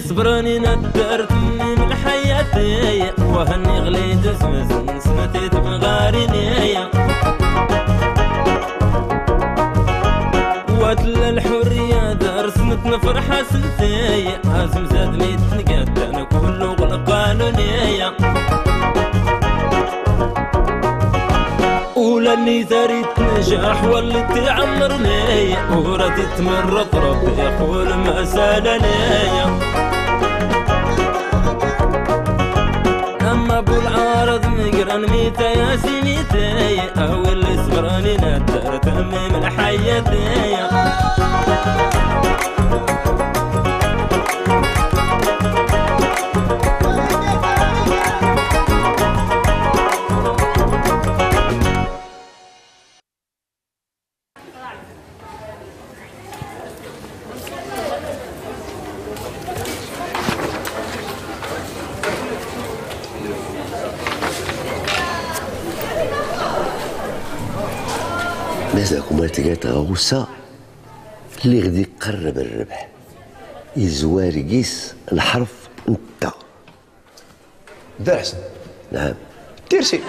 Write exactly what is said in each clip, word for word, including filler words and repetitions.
صبرني ندرت من حياتي، وهني غليت زمزم سمتي تبغاريني. واتلا الحرية دار سنت نفرحة سنتي، أزم زادني تنقدن كله غلقانوني. ولاني زاريت نجاح وليت تعمرني، وراتي تمرض ربي يقول مسالني. أما أبو العرض مقرن ميتا يا سيميتي، أول صغراني ندر تميم الحياتي. مازالكم غير تقعد غوسة اللي غادي يقرب الربح يزوار قيس الحرف نتا. دار حسن. نعم. تيرسي.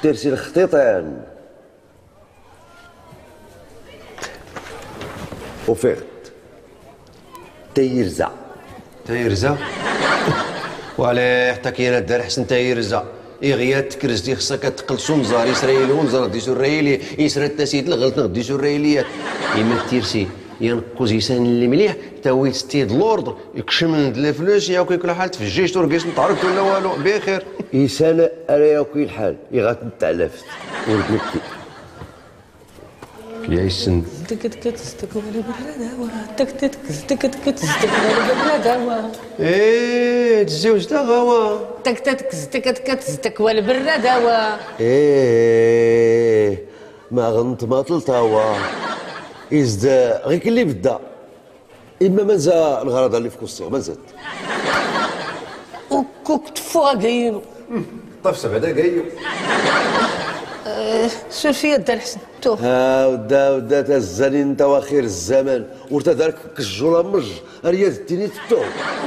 تيرسي الخطيطان. وفيغت. تيرزا. تيرزا؟ وعليه حتى كاين دار حسن تيرزا. إي غيا تكرزتي خصك تقلصو مزار إسرائيل ومزار غدي سريلي. إسرائيل تسيت الغلط غدي سريلي. إما تيرسي. ينقز يسان اللي مليح، تاوي ستيد لوردر، يكشم من د لفلوس، ياكو ياكل حالت في الجيش، تورقيس نتعرف ولا والو، بخير. يسان أرى ياكو الحال، يغات نتعلفت. وردنكي. يا يسن. زدك تكت زدك ولا برا دوا. تك تك زدك تكت زدك ولا برا دوا. إيه، تزوج دا غوا. تك تك زدك تكت زدك ولا برا دوا. إيه، ما غنت ما تلتاوا. إزد غيك اللي بدا. إما منزا الغرض اللي في كوستي، منزا. وكوك تفوها قاينو. طف سبعة دقايق. آه، سير فيا الدار حسن، تو. ها، ودا، ودا، تا الزني انت واخير الزمن. ورتا دارك كجولا مج. اريا الديني تتو.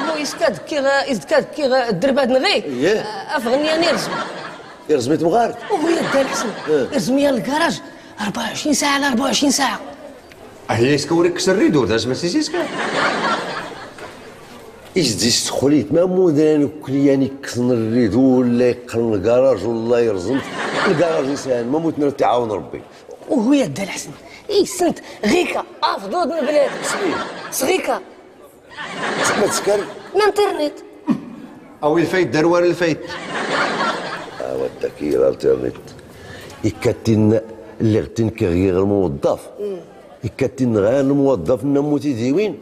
هو يسكاد كي غا، يسكاد كي غا الدربات نغي. إيه. آه، افغني أنا يرزم. يرزمي تمغارت. وهو يا الدار حسن. إيه. يرزمي يا الكراج. أربعة وعشرين ساعة على أربعة وعشرين ساعة. هي يسكوري كسر ريدو، داز ما سيسيسكا. إيش دي استخليت، ما مودان كليان يكسن الريدو ولا يقرن الكراج ولا يرزم. الكراج إنسان، ما موت نرتي عاون ربي. وهو يا الدار حسن. إي سنت، غيكا، أفضل من بلاد. سمير. صغيكا. ما تسكر؟ الانترنت. أو الفايت، دروار الفايت. آه، وداك هي الانترنت. إكاتين اللي غتين كي غير الموظف. إكاتين غير الموظف نموتي ديوين.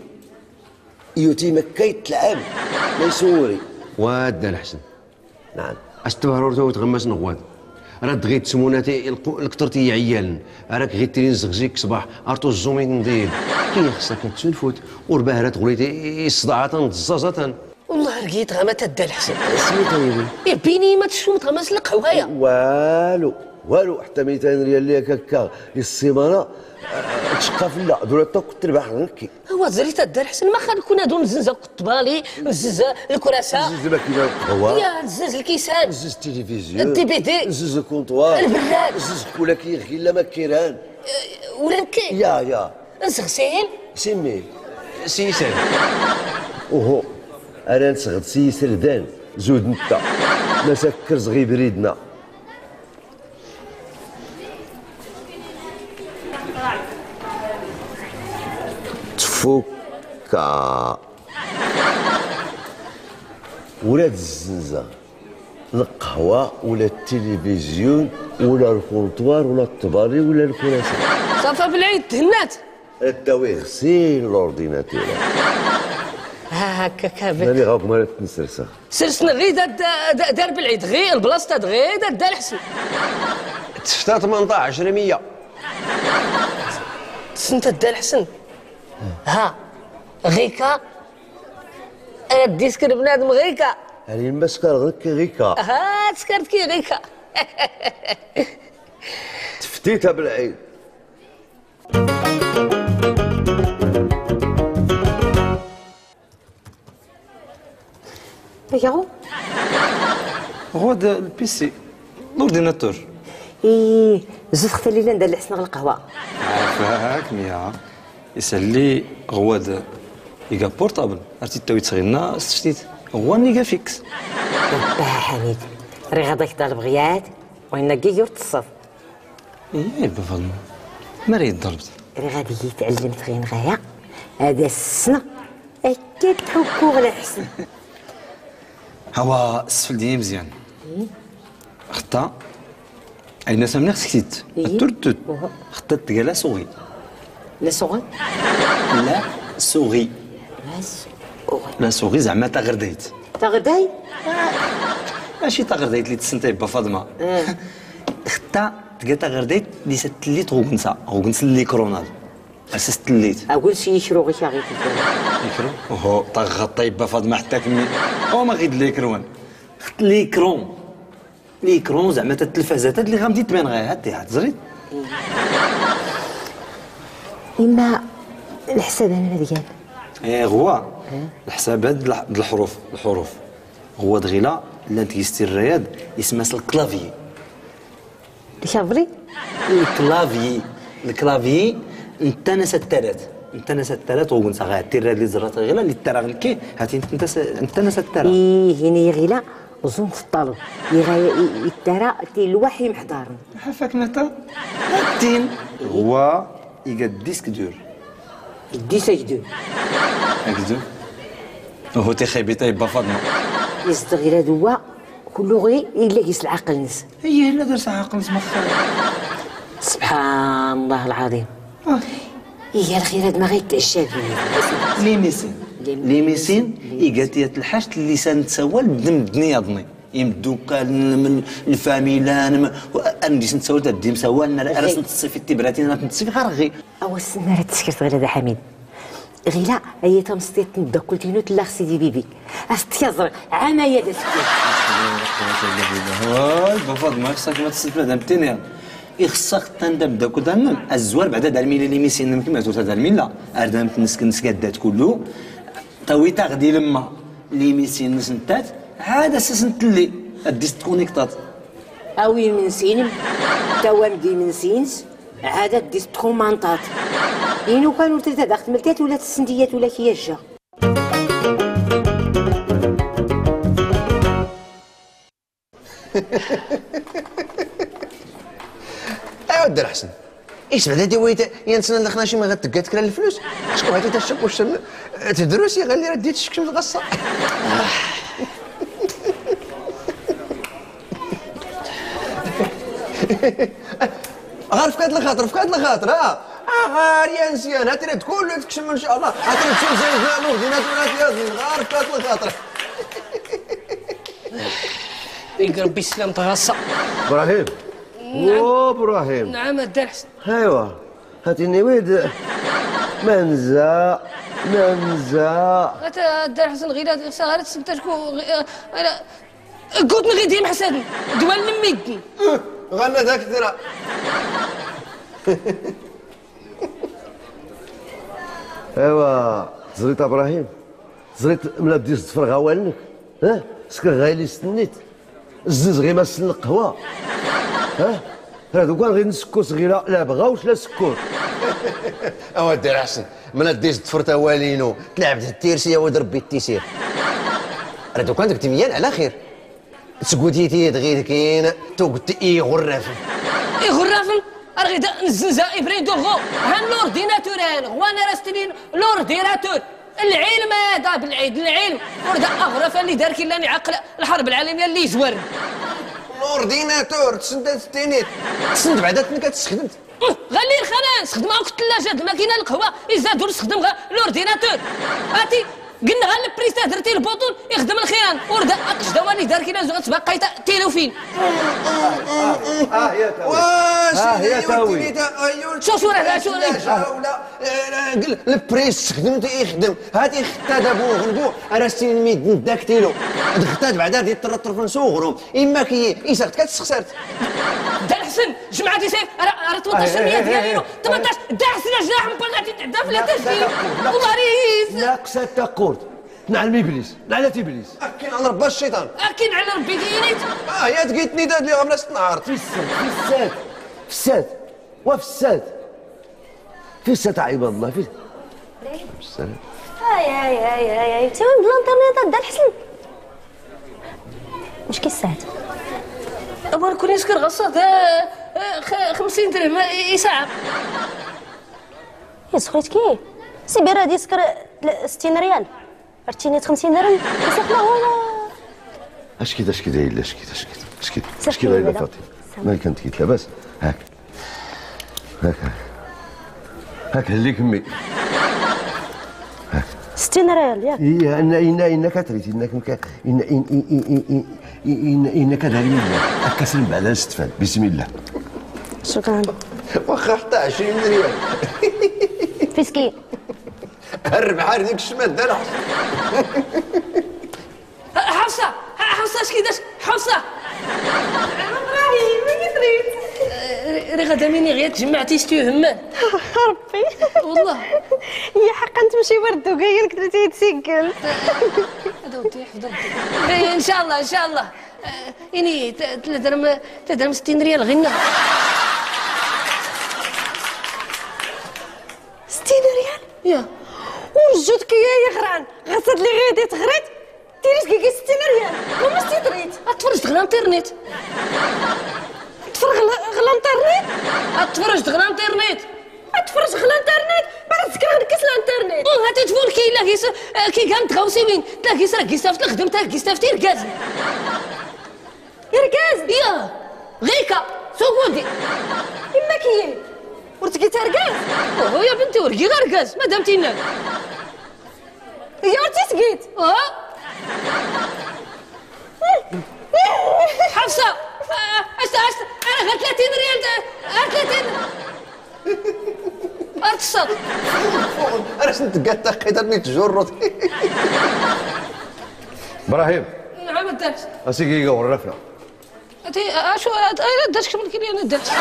يوتي مكايت العام. ما يسوري. واد الحسن. نعم. أستبهرور تو تغمس نغواد. راه دغيت سموناتي الق-، الكترتي عيالن. راك غير ترين زغزيك صباح، أرتو الزومين نضيل. كي خصك تسلفوت، ورباه راه تغليتي الصداعات نتزازة. والله رقيت غا ما تدا الحسن. سميتها يا ولد؟ إيه بيني ما تشوم تغمس القهواية. والو، والو، حتى ميتين ريال ليك هكا السيمانة، آه، تشقى في الله، دولة طوق تربح غنكي. هو زريت الدار حسن، ما خا نكون هادو نزنزا كتبالي، نزنزا الكراسة. نزنزا ماكينة القهوة. يا نزنز الكيسان. نزنز التلفزيون. الدي في دي. نزنز الكونطوار. البراد. نزنز كولا كي غيلا ما كيران. أه، ولا نكي. يا، يا. نزغسيل. سميل. سيسان. اوهو. انا نسغد سيسردان. زود نتا. ما سكر صغي بريدنا. تفكا. ولاد الزنزة، القهوة ولا التلفزيون ولا الكونطوار ولا الطبالي ولا الكراسي. صافا بالعيد تهنات. الداوي غسيل l'ordinateur. ها هكاك هبط. ماني غاوك مرات نسرسخ. سرسنا غي دا، دا، دا، دار بالعيد، غي البلاصة دا، غي دا، دا الحسن. تفتا تمنطاش رمية. سنت دا الحسن. ها، غيكا. أنا ديسكر بنادم غيكا. هاني المسكر غيك غيكا. ها، تسكرت كي غيكا. تفتيتها بالعيد. Yaw. Ɣwad lpisi, l'ordinateur. Ih, zut xtali llan da lḥsn ɣ lqhwa. Afak mya. Isalli ɣwad iga portable, ar t-ittawi tɣinna s tctit. Ɣwan iga fixe. Abba Ḥamid, riɣ ad ak-ḍalbɣ yat, wa inna gig ur tṣṣaḍ. Iye, ba Faḍma. Mara yi-ḍalbt? Riɣ ad iyi-tɛellmt ɣinɣaya ad as-ssnɣ akka ad ḥukkuɣ lḥsn. Hawa, sfldini mzyan. Xtta, ayen as-amniɣ sktit. Iye. Atturtut. Uhu. Xtta tga la souris. La souris? La souris. La souris. La souris, zeɛma taɣrdayt. Taɣrdayt? Maci taɣrdayt lli tessnt a yebba Faḍma. Eh. Xtta tga taɣrdayt lli s-tellit ɣ ugens-a, ɣ ugens n likron-ad. As-s tellit. Agens i yikru ɣik-a ɣik-a. Yikru? Uhu, taɣaṭ a yebba Faḍma ḥtta kmmi. O ma ɣid likron. Xtt likron. Likron, zeɛma ta tlfazat-ad lli ɣam d-itban ɣaya, hat-, hat-, tẓrid? Imma lḥsab-ad mad gan? Eh, ɣwa. Eh? Lḥsab-ad d lḥ-, d lḥruf, lḥruf. Ɣwad ɣila, llant gis tirra-ad, ism-as lklavyi. Lklavyi? Lklavyi. Lklavyi, ntta-n as-attarat. Ntta-n as-attarat, ɣ ugens-a ɣaya, tirra-ad lli ẓrat ɣila, lli ttaraɣ lki, hat-i ntta-n as-, ntta-n as-attarat. Ih, ini ɣila, Ẓunt ṭṭalb, iɣa-, i-, ittara ti lwaḥ imḥḍarn. Ḥafak mata? Tin. Wa iga disque dur. Disque dur. Disque dur. Uhu, tixibit a yebba Faḍma. Izdeɣ ila d wa, kullu ɣi illa gis lɛaql-ns. Iye, illa gis lɛaql-ns, maxxa. Subḥan Llah lɛaḍim. Ah. Iga lxir ad ma ɣa itɛecca din. Limisin. Limisin. Limisin, iga tiyat lḥact lli s-a ntsawal d medden yaḍni. Imddukkal, n-, lfamila, n-, a ndis ntsawal d ad d-imsawal, n-, ar as-ntsifit tibratin, ar as-ntsifit xarɣi. Awa s-, n-, ara tskrt ɣila da Ḥamid. Ɣila, aya tamsṭiṭ n tdakkult-inu tella ɣ Sidi Bibi. As-tt-kaẓr, ɛamaya d as-tt-kaẓr. Way, ba Faḍma, ixṣ-ak ma tessned madam tini. Ixṣ-ak tanda mdakkul da-nnem, azwar bɛda darmi la limisin-nnem kma tura darmi la. Ar dam tnesken sgaddat kullu. Tawi-t-aɣ di lemma. Limisin-nnes nettat, ɛad as-as-ntelli. Ad dis-tkuniktaḍ. Awi imensi-inem, tawam-d imensi-ines, ɛad ad dis-tkumantaḍ. Inu kan ur trid ad aɣ-tmel tiyat ula tessent tiyat ula kiyajja. Aywa, Dda Lḥsen. Isbedd-d i wayt yansna lxnaci ma ɣad tggat kra n lflus. Acku hati tacakkuct-nn tdrus, iɣalli rad d-tsekcem lɣassa. Ɣer fkat lxaṭer, fkat lxaṭer, ha? Aɣar yansyan, hati rad kullu tsekcem, in ca Allah. Hati rad tsekcem, zay, zay, l'ordinateur, hati yaḍnin, ɣer fkat lxaṭer. Iga Rebbi sslam tɣassa. Ibrahim. Naɛam. O Ibrahim. Naɛam, a Dda Lḥsen. Aywa. Hati niwid. Manza. Manza. Ata a Dda Lḥsen, ɣila ɣisa ɣar tsebta cku, ɣi-, ɣila, ggutn ɣid imḥsadn. D wallen n middn. Ɣanna dak tra. Aywa, teẓriḍ a Ibrahim? Teẓriḍ mla d-is-ḍfrɣ awal-nnek? Ha? Skr ɣ-ilist-nnit. Zziẓ ɣ-imass n lqhwa. Ha? Rad ukan ɣid nsekkus ɣila labɣa uc la sekkur. Awa Dda Lḥsen, mla d-is-ḍfrt awal-inu, tlɛbd tirsi a wad Rebbi ttisir. Rad ukan deg timyal ɛla xir. Tsgutiti dɣi dkin tugd iɣurrafen. Iɣurrafen? Ar ɣida nzzenza ibrin d uɣu. Han l'ordinateur han, ɣwan ar as-tinin l'ordinateur. Lɛilm a da belɛid, lɛilm. Ur da aɣraf alli dar killan iɛql lḥarb lɛalamiya lli izwaren. L'ordinateur, tessend ad t-tinid. Tessend bɛda tnk ad t-tessexdmt. Ɣalli rxanan, sxedmeɣ akk tlaja d lmakina n lqhwa, izad ur sxedmeɣ l'ordinateur. Ati, gennɣ a lpris tadrt i lbuṭun, ixdem lxiran. Ur da aqjdaw alli dar kina zuɣ tbaqqayt tilufin. Ah, ya tawi. Ah, ya tawi. Cocura, cocura. Lpris sxedmt ixdem. Hati xtta da bu ɣnbu, ar as-tinin middn daktilo. Dɣ xtta d bɛda di ṭṭrṭrfn s uɣrum. Imma ki, isaɣt kat sxsart. Dda Lḥsen, jemɛat isir, ara, ara tmenṭac. Eh, eh, eh, eh. Tmenṭac, Dda Lḥsen, ajnaḥ n Berlin, tɛedda fell-as. Naqsa taqurt. Umaris. Naqsa taqurt. نعلم إبليس، نعلة إبليس. أكين على ربي الشيطان. أكين على ربي دينيت. آه، يا تقيتني داد لي غملة ستنعرت. فسات، فسات، فسات، وفسات. فسات عباد الله، فسات. فسات. هاي، هاي، هاي، هاي، هاي. تيوان بلانترنيت هاد الحسن. مش كي الساعة؟ أبغى نكون يسكر غصة، آه، آه، خ-، خمسين درهم، آه، يساعة. يا سخريت كي؟ سي بيرا دي يسكر ستين ريال. رتيني خمسين درهم، يسخنا هو. اش كده، اش كده، الا اش كده، اش كده، اش كده، اش كده، الا فاطمة. مالك انت كده لاباس؟ هاك. هاك، هاك. هاك، هليك أمي. ستين ريال، ياك؟ إيه، إن، إن، إن كتريت، إن كم ك-، إن، إن، إن كداري منا. أكسر بعد أستفاد. بسم الله. شكرًا. واخا حتى عشرين ريال. فيسكي. الربح هذيك الشمال دار أحسن. حفصة، حفصة، اش كيداش؟ حفصة. إبراهيم، مين تريد؟ آه، ري غدا ميني غير تجمعتي شتي همه. ربي. والله. هي حقا تمشي ورد وكاين كنتي تسيقل. هذا ودي يحفظ ربي. إيه، إن شاء الله، إن شاء الله. آه، إني ت-، تلدرم، تلدرم ستين ريال غنى. ستين ريال؟ يا. ورجوتك يا يغران، غسد لي غيدي تغريت، تيريس كيكي ستين ريال، وما ستين ريت. اتفرج غير الانترنت. اتفرج غير، غير الانترنت؟ اتفرج غير الانترنت. اتفرج غير الانترنت، بعد ذكر غير كيس الانترنت. أوه، هاتي تفول كي لا كيس، آه، كي قام تغوصي وين؟ تلاقي سرق كيس تفت الخدم، تلاقي كيس تفت يرقاز. يرقاز؟ يا، غيكا، سوق ودي. إما كيين. ورتقي ترقاز؟ أوه، يا بنتي، ورقي غير رقاز، ما دام تينا. هي ورتي سقيت. أوه. حفصة، آه، أشت-، أشت-، أنا غير ثلاثين ريال، آه، ثلاثين. أرتصد. أنا شنت قاعد تقيت أني تجرد. إبراهيم. نعم، الدرس. أسيقي يقول الرفلة. أتي، أشو، أت-، أين الدرس؟ شو من كلي أنا الدرس؟